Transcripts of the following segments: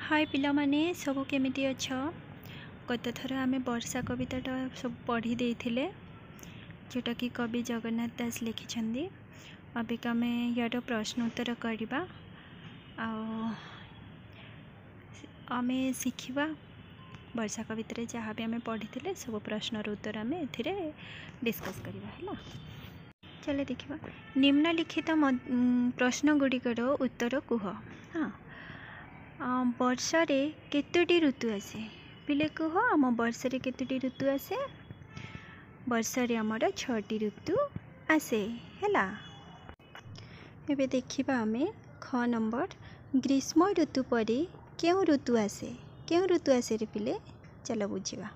ହାଏ ପିଲାମାନେ, ସବୁ କେମିତି ଅଛ? ଗତ ଥର ଆମେ ବର୍ଷା କବିତାଟା ସବୁ ପଢ଼ି ଦେଇଥିଲେ, ଯେଉଁଟାକି କବି ଜଗନ୍ନାଥ ଦାସ ଲେଖିଛନ୍ତି। ଅବିକା ଆମେ ୟାର ପ୍ରଶ୍ନ ଉତ୍ତର କରିବା ଆଉ ଆମେ ଶିଖିବା। ବର୍ଷା କବିତାରେ ଯାହା ବି ଆମେ ପଢ଼ିଥିଲେ, ସବୁ ପ୍ରଶ୍ନର ଉତ୍ତର ଆମେ ଏଥିରେ ଡିସ୍କସ୍ କରିବା। ହେଲା, ଚାଲ ଦେଖିବା। ନିମ୍ନଲିଖିତ ପ୍ରଶ୍ନ ଗୁଡ଼ିକର ଉତ୍ତର କୁହ। ହଁ, ବର୍ଷରେ କେତୋଟି ଋତୁ ଆସେ? ପିଲେ କୁହ, ଆମ ବର୍ଷରେ କେତୋଟି ଋତୁ ଆସେ? ବର୍ଷରେ ଆମର 6ଟି ଋତୁ ଆସେ। ହେଲା, ଏବେ ଦେଖିବା ଆମେ ଖ ନମ୍ବର। ଗ୍ରୀଷ୍ମ ଋତୁ ପରେ କେଉଁ ଋତୁ ଆସେ? କେଉଁ ଋତୁ ଆସେ ରେ ପିଲେ? ଚାଲ ବୁଝିବା।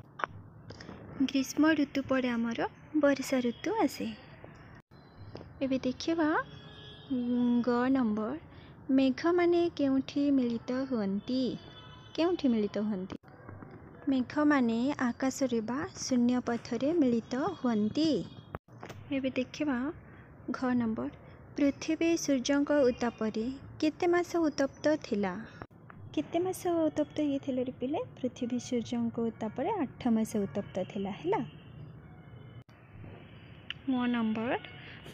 ଗ୍ରୀଷ୍ମ ଋତୁ ପରେ ଆମର ବର୍ଷା ଋତୁ ଆସେ। ଏବେ ଦେଖିବା ଗ ନମ୍ବର। ମେଘମାନେ କେଉଁଠି ମିଳିତ ହୁଅନ୍ତି? କେଉଁଠି ମିଳିତ ହୁଅନ୍ତି? ମେଘମାନେ ଆକାଶରେ ବା ଶୂନ୍ୟ ପଥରେ ମିଳିତ ହୁଅନ୍ତି। ଏବେ ଦେଖିବା ଘ ନମ୍ବର। ପୃଥିବୀ ସୂର୍ଯ୍ୟଙ୍କ ଉତ୍ତାପରେ କେତେ ମାସ ଉତ୍ତପ୍ତ ଥିଲା? କେତେ ମାସ ଉତ୍ତପ୍ତ ହେଇଥିଲା ରେ ପିଲେ? ପୃଥିବୀ ସୂର୍ଯ୍ୟଙ୍କ ଉତ୍ତାପରେ 8 ମାସ ଉତ୍ତପ୍ତ ଥିଲା। ହେଲା, ମୋ ନମ୍ବର।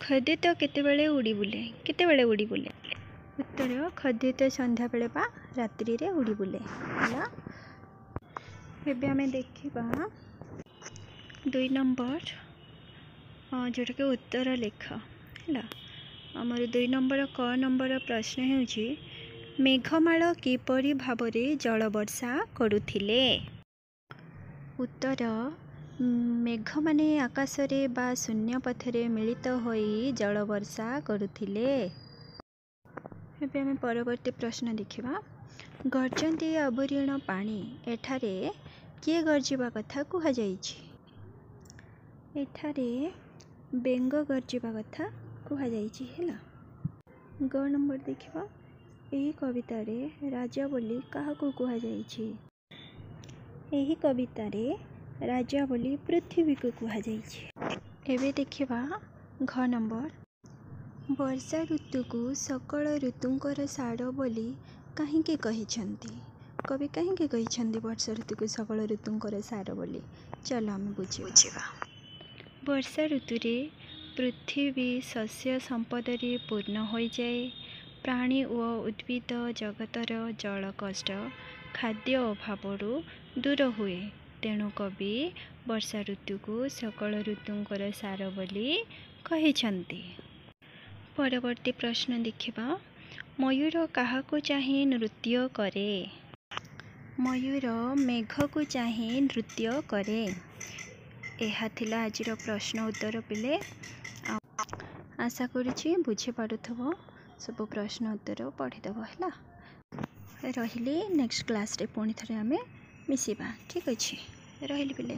ଖଦ୍ୟୁତ କେତେବେଳେ ଉଡ଼ି ବୁଲେ? କେତେବେଳେ ଉଡ଼ି ବୁଲେ? ଉତ୍ତର, ଖଦ୍ୟୁତ ସନ୍ଧ୍ୟାବେଳେ ବା ରାତ୍ରିରେ ଉଡ଼ି ବୁଲେ। ହେଲା, ଏବେ ଆମେ ଦେଖିବା 2 ନମ୍ବର, ଯେଉଁଟାକି ଉତ୍ତର ଲେଖ। ହେଲା, ଆମର 2 ନମ୍ବର କ ନମ୍ବର ପ୍ରଶ୍ନ ହେଉଛି, ମେଘମାଳ କିପରି ଭାବରେ ଜଳବର୍ଷା କରୁଥିଲେ? ଉତ୍ତର, ମେଘମାନେ ଆକାଶରେ ବା ଶୂନ୍ୟ ପଥରେ ମିଳିତ ହୋଇ ଜଳବର୍ଷା କରୁଥିଲେ। ଏବେ ଆମେ ପରବର୍ତ୍ତୀ ପ୍ରଶ୍ନ ଦେଖିବା। ଗର୍ଜନ୍ତି ଅବୁରିଣ ପାଣି, ଏଠାରେ କିଏ ଗର୍ଜିବା କଥା କୁହାଯାଇଛି? ଏଠାରେ ବେଙ୍ଗ ଗର୍ଜିବା କଥା କୁହାଯାଇଛି। ହେଲା, ଗ ନମ୍ବର ଦେଖିବା। ଏହି କବିତାରେ ରାଜା ବୋଲି କାହାକୁ କୁହାଯାଇଛି? ଏହି କବିତାରେ ରାଜା ବୋଲି ପୃଥିବୀକୁ କୁହାଯାଇଛି। ଏବେ ଦେଖିବା ଘ ନମ୍ବର। ବର୍ଷା ଋତୁକୁ ସକଳ ଋତୁଙ୍କର ସାର ବୋଲି କାହିଁକି କହିଛନ୍ତି କବି? କାହିଁକି କହିଛନ୍ତି ବର୍ଷା ଋତୁକୁ ସକଳ ଋତୁଙ୍କର ସାର ବୋଲି? ଚାଲ ଆମେ ବୁଝିବା। ବର୍ଷା ଋତୁରେ ପୃଥିବୀ ଶସ୍ୟ ସମ୍ପଦରେ ପୂର୍ଣ୍ଣ ହୋଇଯାଏ। ପ୍ରାଣୀ ଓ ଉଦ୍ଭିଦ ଜଗତର ଜଳ କଷ୍ଟ, ଖାଦ୍ୟ ଅଭାବରୁ ଦୂର ହୁଏ। ତେଣୁ କବି ବର୍ଷା ଋତୁକୁ ସକଳ ଋତୁଙ୍କର ସାର ବୋଲି କହିଛନ୍ତି। ପରବର୍ତ୍ତୀ ପ୍ରଶ୍ନ ଦେଖିବା। ମୟୂର କାହାକୁ ଚାହିଁ ନୃତ୍ୟ କରେ? ମୟୂର ମେଘକୁ ଚାହିଁ ନୃତ୍ୟ କରେ। ଏହା ଥିଲା ଆଜିର ପ୍ରଶ୍ନ ଉତ୍ତର ପିଲେ। ଆଶା କରୁଛି ବୁଝିପାରୁଥିବ। ସବୁ ପ୍ରଶ୍ନ ଉତ୍ତର ପଢ଼ିଦେବ। ହେଲା, ରହିଲି। ନେକ୍ସଟ କ୍ଲାସ୍ରେ ପୁଣି ଥରେ ଆମେ ମିଶିବା। ଠିକ୍ ଅଛି, ରହିଲି ପିଲେ।